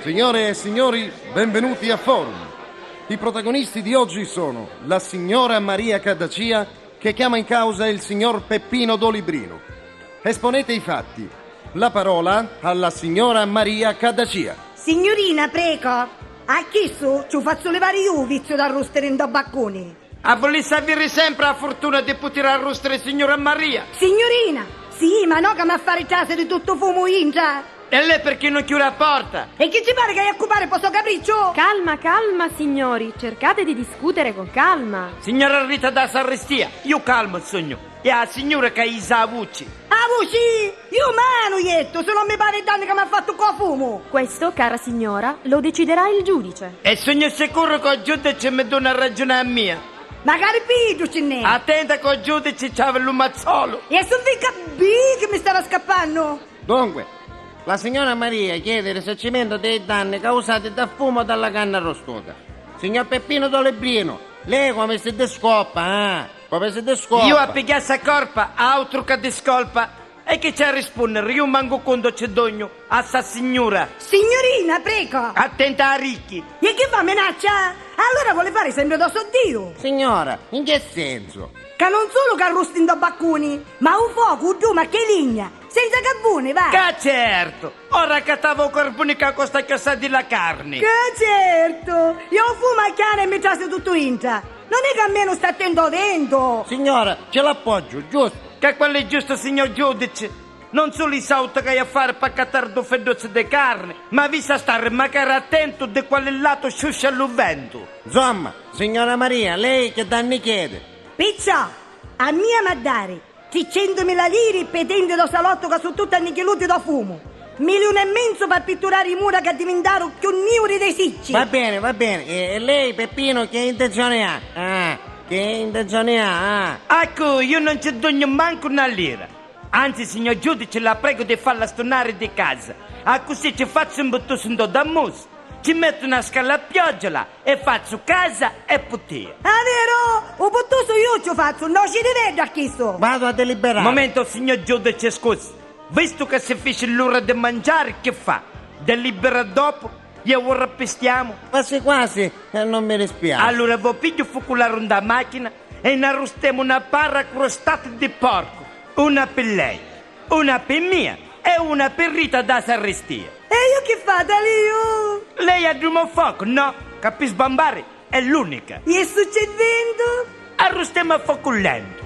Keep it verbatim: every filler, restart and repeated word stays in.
Signore e signori, benvenuti a Forum. I protagonisti di oggi sono la signora Maria Caddacia, che chiama in causa il signor Peppino Dolibrino. Esponete i fatti. La parola alla signora Maria Caddacia. Signurina, preco, a chistu ci u fazzu livari iu u viziu d'arrustiri ntô baccuni. A vulissi aviri sempri a furtuna di putiri arrustiri signura Maria. Signurina, sì, ma no ca m'ha fari trasiri tuttu fumu intra. E lei perché non chiude la porta? E chi ci pari ca haiu a cupari pô so capricciu? Calma, calma, signori, cercate di discutere con calma. Signora Rita da Sarristia, io calmo sogno. E a signora ca isa a vuci. A vuci? Iu manu, iettu, si non mi pari i danni ca m'ha fattu cô fumu. Questo, cara signora, lo deciderà il giudice. E sogno sicuro ca u giudici mi duna ragiuni a mia. Macari pi iddu ci nn'è. Attenta ca u giudici ci havi lu mazzolu. E su fica bi chi mi stava scappannu. Dunque, la signora Maria chiede il risarcimento dei danni causati dal fumo dalla canna arrostuta. Signor Peppino Dolibrino, lei come si discolpa, ah? Come si discolpa? Io a pigghiassi a corpa, autru ca discolpa. E chi c'è a rispunniri? Io mancu contu ci dugnu a ssa signura. Signurina, preco. Attenta a ricchi. E chi fa, minaccia? Allura voli fari sempri dô so Diu. Signora, in che senso? Ca non sulu ca arrusti ntô baccuni, ma u focu u duma chê ligna, senza carbuni, va! Ca certu! Ora accattava u carbuni ca costa cchiù assai di la carni! Ca certu! Iu u fumu acchiana e mi trasi tuttu intra! Non è ca almenu sta attentu ô ventu! Signora, ci l'appoggio, giusto? Ca quello è giusto, signor giudice! Non sulu i sauti ca haiu a fari p'accattari du fidduzzi di carni, ma avissi a stari macari attentu di quali latu sciuscia lu ventu! Insomma, signora Maria, lei che danni chiede? Picciò, a mia m'ha dari tricentumila liri pê denti dô salottu ca su tutti annichiluti dô fumu, miliuni e menzu p'appitturari i mura ca addivintaru cchiù niuri dê sicci. Va bene, va bene. E, e lei, Peppino, che intenzione ha? Ah, che intenzione ha? Ah. Eccu, io non ci dugnu mancu na lira. Anzi, signor giudice, la prego di farla stunari di casa. Accussì ci fazzu un buttusu ntô dammusu. Ci mettu na scala a pioggiula e fazzu casa e puttia. Ah, veru? U puttusu iu ci u fazzu, no ci diveddu a chistu! Vado a deliberare. Momento, signor giudice, scusi. Vistu ca si fici l'ura di mangiari, chi fa? Delibera dopu? E ora pistiamu? Quasi quasi, eh, non mi dispiace. Allura vo pigghiu u fucularu ntâ machina e n'arrustemu na para crustata di porcu, una pi lei, una pi mia e una pi Rita dâ sarristia. E iu chi fatu, alìu? Lei adduma u focu, no? Ca pi sbambari è l'unica. E succedendo? Arrustemu a focu lentu.